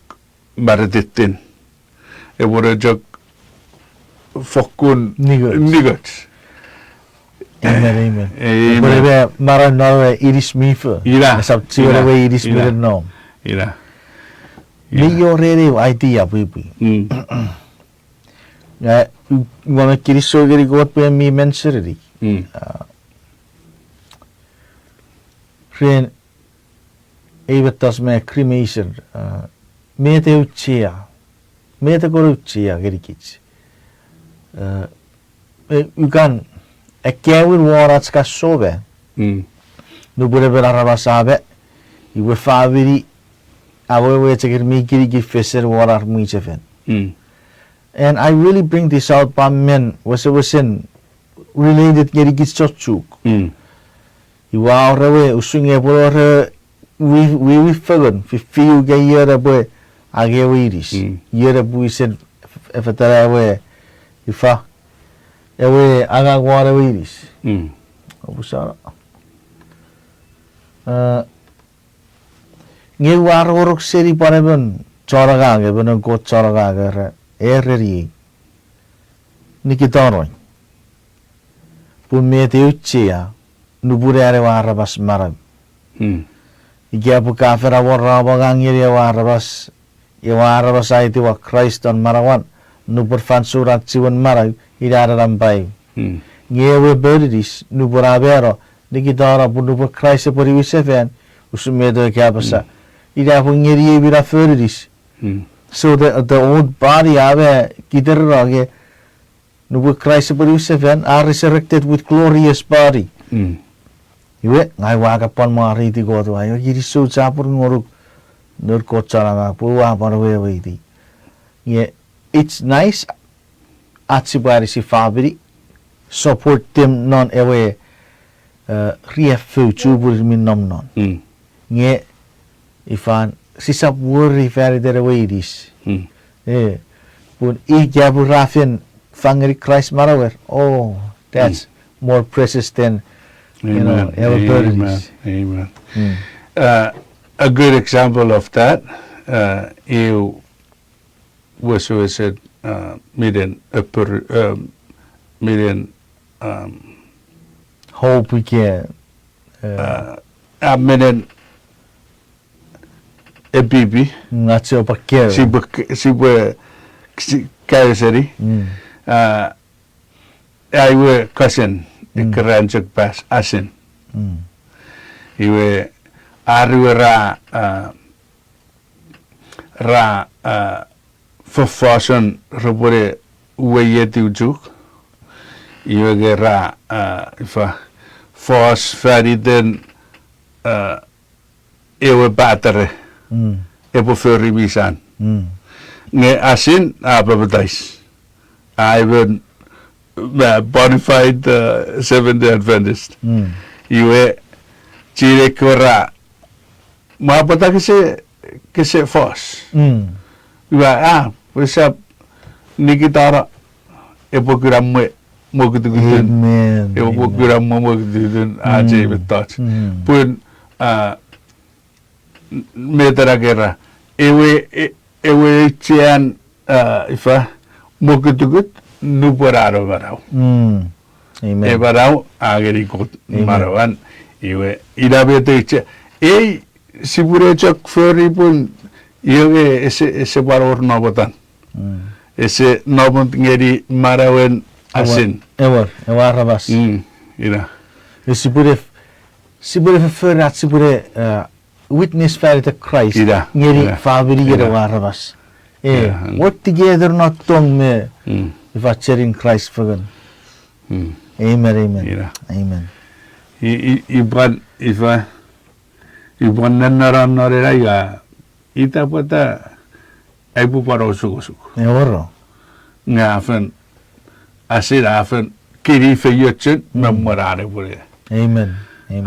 marititin. Epwe ne chok fokkun ningoch. Ningoch. Amen, amen. Amen. Epwe ne manau non ewe inis mi fo. Ina, esap chiwen ewe inis mi nom. Ina. Mi wor ren ew idea pwipwi. Mm. Nge, u-, ua kinisou ngeni Kot pwe mi mentioneni. Mm. Ah, ren ei mettoch me cremation, ah, met auchea, met a kon auchea ngenikich. Ah, e, ukan, ekkewin won ach kan soma. Mm. Nupwen emon aramas a ma, iwe famini, awewe chok ir mi kinikin fesen won ar mwichefen. Mm. And I really bring this out pwan men wesewesen related ngenikich chon Chuuk. Mm. Iwe a wor ewe, usun nge epwe wor ewe wi-, wiwi fengen, fifiu ke ion epwe angei ewe inis. Mm. Ion epwe wisen f-, efetana ewe, ifa, ewe angang won ewe inis. Mm. Opusa. Eh, nge ua rongorong seni pwan emon chon angang, emon noun Kot chon angang, era, ereniei, nikitano, pun met auchea nupwen an ewe aramas manau. Mm. Ika pwe ka fen awora om angang ngeni ewe aramas, ewe aramas a etiwa Kraist non manauan, nupwen fansoun an chiwen manau, ina ena nampa eu. Mm. Nge ewe pouninis, nupwen a mano, nikitano pun nupwen Kraist epwe niwinsefan, usun met ewe ka apasa, mm, ina epwe ngeniei minafo aninis. Mm. So the, the old body a ma kitereno nge nupwen Kraist epwe niwinsefan, a resurrected with glorious body. Mm. Iwe, ngang ua kan pwan mwareiti Kot ua, iwe kinisou chapur ngonuk, noun Kot chon angang, pwe ua pwan weweiti. Nge, it's nice, ach sipwe anisi famini, support them non ewe eh, riaffou chupwun mi nom non. Nge ifan, sisap wori faniten ewe inis. Eh, pun ika pun ra fen fang ngeni Kraist manauer, oh, that's more precious than, you know, Amen. Amen. Amen. Uh, a good example of that, uh, eu wesewesen, uh, minen epper-, um, minen, um, hope we can, uh, uh, a minen epipi. Ngacho pa kaeo. Sipwe k-, sipwe k-, si-, kaeo seni. Uh, ai we cousin, ekkeran chok pas asin. Iwe, ar we ra, uh, ra, uh, foffosun repwene weietiw chuk. Iwe nge ra, uh, ifa, fos faniten, uh, ewe patere epwe fori misan. Nge asin a papatais. A emon, uh, bona fide, uh, Seventh Day Adventist. Iwe, chienei kewe ra, mwa pwata kese, kese fos. Iwe, a, pwe sap nikitano, epwe kuna mwe, mwokutukutun. Amen. Epwe kuna mwe mwokutukutun, a, chei mettoch. Pun, a, met ena kera, ewe, e-, ewe auchean, a, ifa, mwokutukut, nupwen a no manau. E manau, a ngeni Kot manauan, iwe, ina met auchea. Ei, sipwene chok fori pun, iwe ese, ese pwan wor namotan. Ese namot ngeni manauen asin. Ewer, ewe aramas. Ina. E sipwene, sipwene fofori ach sipwene, uh, witness faniten Kraist ngeni famini ngeni ewe aramas. E, work together non tong me, ifa, chenin Kraist fengen. Amen, amen. Amen. I, i, i pwan, ifa, i pwan nenneno non ena ia, ita pwata, aipwe pwan osukosuk. Nge a fen, asin a fen, kini feiochun, me mwen an epwene.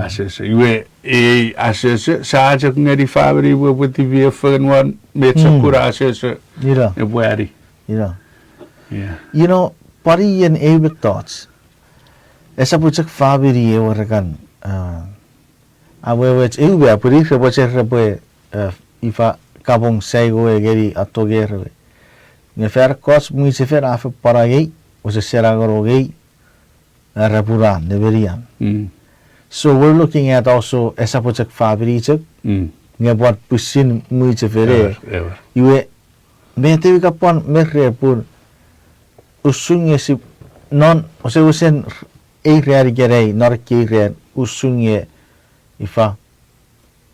Asoso. Iwe, ei asoso, sia chok ngeni famini pwe epwe tipefengen won, me chok kuna asoso, epwe ani. You know, pwan ien eu mettoch. Esap chok famini ewe rekan, a, awewech eu me pwini repwe chok repwe, uh, ifa kapong sai we ngeni atonger we. Nge fan ekkoch mwichefen a fen pwan angei, wesesen angonongei, a, repwe ra nemenian. So we're looking at also esap chok famini chok, nge pwan pwisin mwichefen e. Iwe, met ewe ka pwan me ren pun usun nge sip-, non, wesewesen ei ran ikenai, non ekkei ran, usun nge ifa,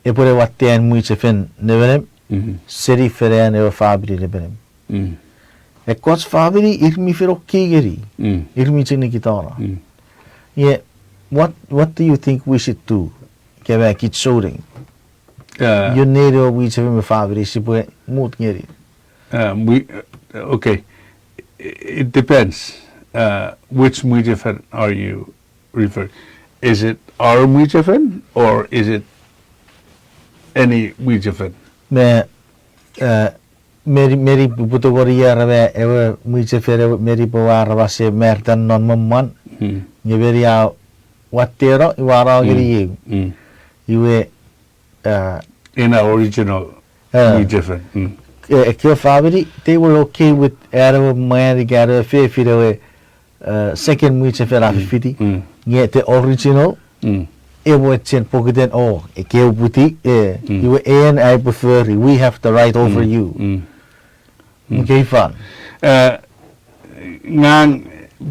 epwene watte an mwichefen nemenem, seni fen an ewe famini nemenem. Ekkoch famini ir mi fen okay ngeni, ir mi chok nikitano. Nge, what, what do you think we should do? Keme kich souneng. Ion nein ewe mwichefen me famini sipwe mut ngeni. Um, we, uh, okay. It depends. Uh, which mwichefen are you referring? Is it our mwichefen or is it any mwichefen? Me, uh, meni, meni pwe tongeni era me ewe mwichefen ewe meni pwe ewe aramas e marita non mwemwan. Nge meni a watteno, iwe a no ngeni eu. Iwe, uh, in our original mwichefen. E, ekkewe famini, they were okay with an ewe mwan ika an ewe fefin ewe, uh, second mwichefen a fifiti. Nge the original, ewe chen pokiten, o, ekkewe pwiti, e, iwe en aipwe fori, we have the right over you. Mkei fan. Eh, ngang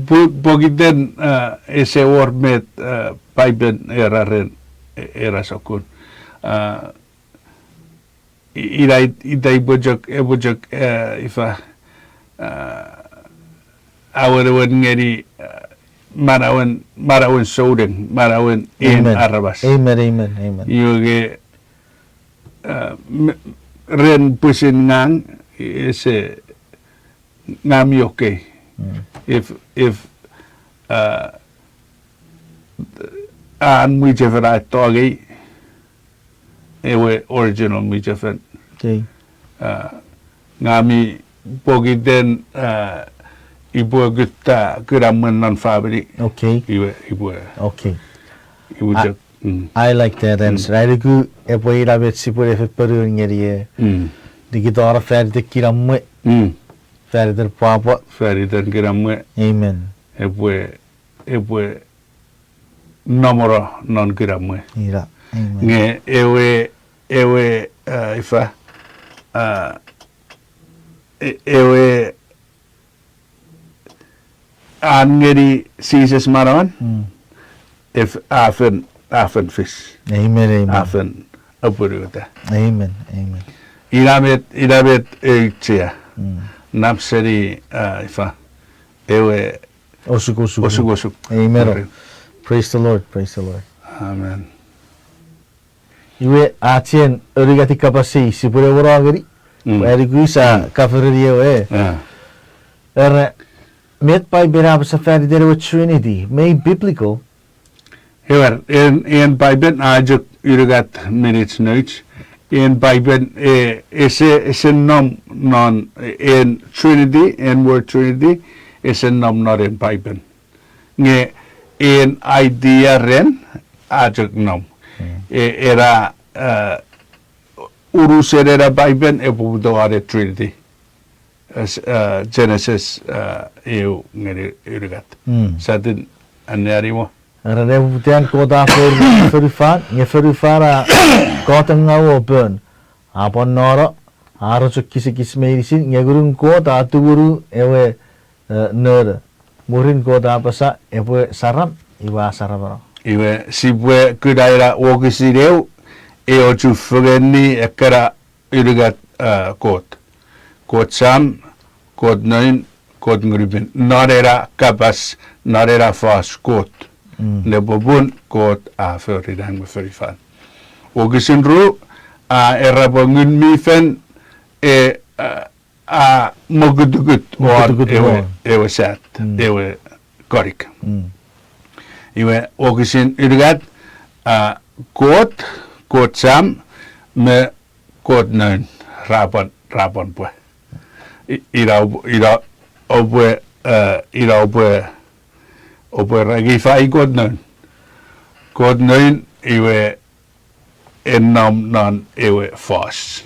pu-, pokiten, eh, ese wor met, eh, Paipen era ren, e-, era sokkun. Eh, i-, ina it-, ita ipwe chok, epwe chok, eh, ifa, eh, awenewen ngeni, eh, manauen, manauen souneng, manauen en aramas. Amen, amen, amen. Iwe ke, eh, me-, ren pwisin ngang, ese, ngang mi okay. If, if, uh, an mwichefen a tongei, ewe original mwichefen. Okay. Ah, ngang mi pokiten, ah, ipwe kutta kinamwe non famini. Okay. Iwe, ipwe. Okay. Iwe I, chok, mm. I like that answer. Mm. Ai nuku epwe ina met sipwe ne fen ponueni ngeni e. Mm. Nikitano fan iten kinamwe. Mm. Fan iten pwapwa. Fan iten kinamwe. Amen. Epwe, epwe nomono non kinamwe. Ina. Amen. Nge ewe, ewe, ah, ifa, ah, e-, ewe an ngeni Jises manauan, mm, if a fen, a fen fis. Amen, amen. A fen apwonueta. Amen, amen. Ina met, ina met auchea. Mm. Nap seni, ah, ifa, ewe osukosuk. Osukosuk. Amen. Praise the Lord, praise the Lord. Amen. Iwe, a chen unungat kapas ei sipwe ne wono ngeni. Mm. Pwe ai nuku sa, mm, kafereni ewe. Ah. Era, met Paipen a apasa fan iten ewe Trinity, mei biblical? Ewer, en, en Paipen a chok unungat minutes nouch. En Paipen, e, ese, ese nom non, en Trinity, en word Trinity, ese nom non en Paipen. Nge en idea ren a chok nom. Mm. E, era, eh, unusen ena Paipen epwe puta won Trinity. As, eh, Genesis, eh, eu ngeni unungat. Mm. Satin anneani mo. Era nepoputan Kot a fori fonufan, nge fonufan a kotengau o pon. A pwan nono, a rochok kisikis meinisin, nge Ngunun Kot a tumunu ewe, eh, nono. Mwirin Kot a apasa epwe saram, iwe a saramano. Iwe sipwe kuna ena wokisin eu, e ochufengeni ekkena unungat, eh, Kot. Kot Sam, Kot Noun, Kot Ngunupin. Non ena kapas, non ena fos Kot. Mm. Nepopun Kot a fori nang me fonufan. Wokisin ru, a era pwe Ngun mi Fel, e, a, a mokutukut won, mokutukut ewe, won, ewe sat, mm, ewe konik. Mm. Iwe wokisin unungat, a, Kot, Kot Sam, me Kot Noun, ra pwan, ra pwan pwe. I-, ina op-, ina oupwe, eh, ina oupwe, oupwe rangi fai Kot Noun. Kot Noun iwe en nom non ewe fos.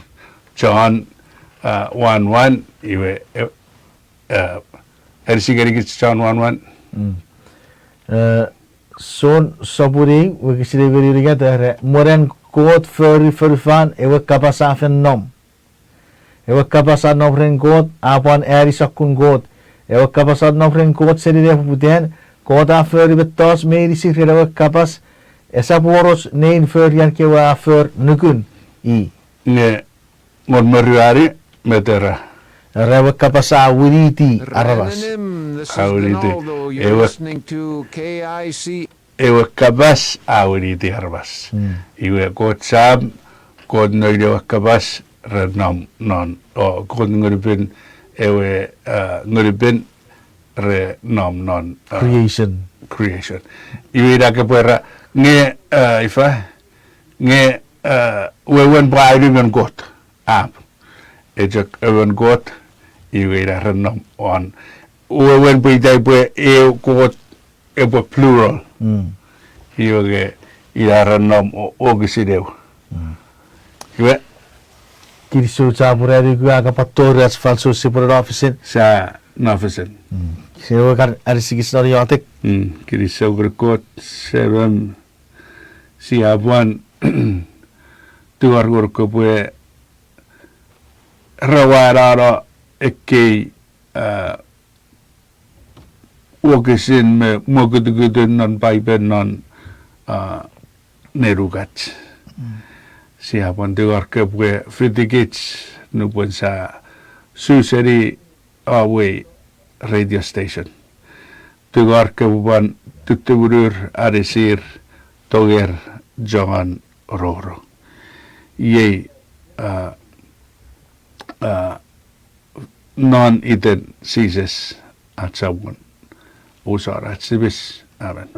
John, eh, one one, iwe, eh, eh, anisi ngenikich John one one. Mm. Eh, Jon sopun eu, wokisin eu ngeni unungat, era, mwirin Kot fori fonufan, ewe Kapas a fen nom. Ewe Kapas a nom ren Kot, a pwan ani sokkun Kot. Ewe Kapas a nom ren Kot seni nepoputan, Kot a fori mettoch meinisin ren ewe Kapas, esap wor och nein forian kewe a for nukun i. Nge ngon me ruanu, met era? Era ewe Kapas a winiti aramas. A winiti. Ewe, ewe Kapas a winiti aramas. Mm. Iwe Kot Sam, Kot Noun ewe Kapas, re nom non, o, Kot Ngunupin, ewe, eh, Ngunupin, re nom non, eh, creation. Creation. Iwe ina kopwe ra, nge, eh, ifa, nge, eh, wewen pwe a unumon Kot. Ap. E chok emon Kot, iwe ina re nom won. Wewen pwe itai pwe eu Kot epwe plural. Mm. Iwe nge ina re nom o-, wokisin eu. Mm. Iwe. Kinisou chapur, ai nuku a kapwa tori ach fansoun sipwe ne no fesen. Sa no fesen. Mm. Sia kan anisikich non iotek. Mm. Kinisou ngonuk Kot, Semem, sia pwan tungor ngonuk kopwe rewanano ekkei, ah, wokisin me mokutukutun non Paipen non, ah, nenukach. Mm. Sia pwan tungor kopwe fitikich nupwen sa su seni awei radio station. Tungor kopwe pwan tutumunur, anisir, tonger, chon roro. Iei, ah, ah, non iten Jises ach Samon, usun ach tipis. Amen.